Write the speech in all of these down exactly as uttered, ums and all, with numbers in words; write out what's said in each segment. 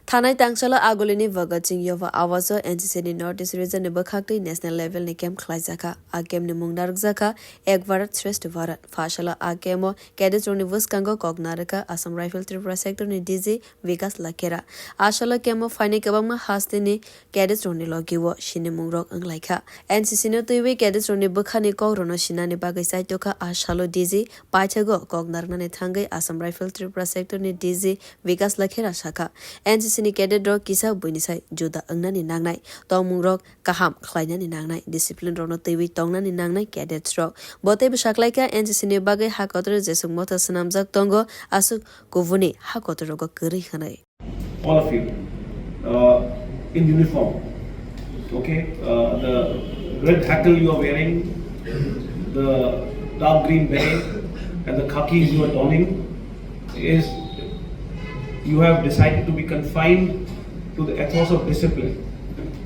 Thanai tangsalo agulini Bhagat Singh Yuva Awas o N C C ni North East region ni bwkhaktwi national level ni camp khlaijakha. A camp ni mung narwkjakha Ek Bharat Shreshtha Bharat. Phasalo a camp o cadets rokni bwskango kok narwkha Assam Rifle Tripura sector ni D G Vikas Lakhera. A salo camp o phainai kwbangma hasteni cadets rokni logi o sinimungrok wnglaikha. N C C no twiwi cadets rokni bwkhani kokrokno sinani bagwi chaitokha a salo D G paithago kok narwknani thangwi Assam Rifle Tripura sector ni D G Vikas Lakhera sakha, N C C ni cadet rok kisa buini sai juda wngnani nangnai, tongmung rok kaham khlainani nangnai, discipline rokno twiwi tongnani nangnai cadets rok. Bo teibo saklaikha N C C ni bagwi ha kotor jeswk motha swnamjak tongo, aswk kubuni ha kotor rogo kwrwi hwnwi. All of you, uh, in uniform, okay, uh, the red hackle you are wearing, the dark green beret, and the khakis you are donning is you have decided to be confined to the ethos of discipline.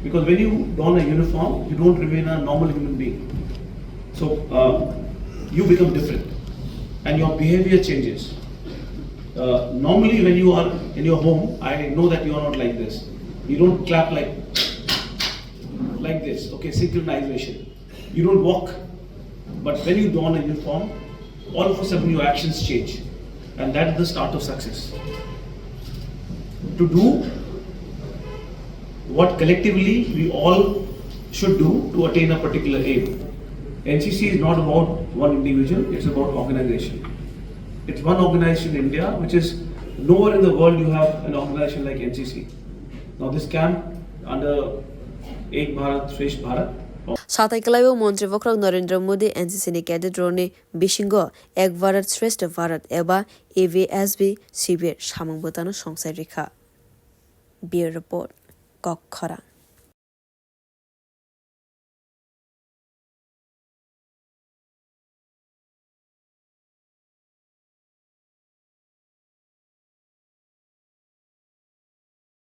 Because when you don a uniform, you don't remain a normal human being. So, uh, you become different, and your behavior changes. Uh, normally, when you are in your home, I know that you are not like this. You don't clap like, like this, okay, synchronization. You don't walk. But when you don a uniform, all of a sudden your actions change. And that is the start of success. To do what collectively we all should do to attain a particular aim. N C C is not about one individual, it's about organization. It's one organization in India, which is nowhere in the world you have an organization like N C C. Now this camp under Ek Bharat Shreshtha Bharat. Satai kwlaibo Montri Bokhorok Narendra Modi N C C ni cadet rokni bisingo Ek Bharat Shreshtha Bharat eba E V S B shibir samung bwtano songsai rikha. Bureau Report, Kok Khorang.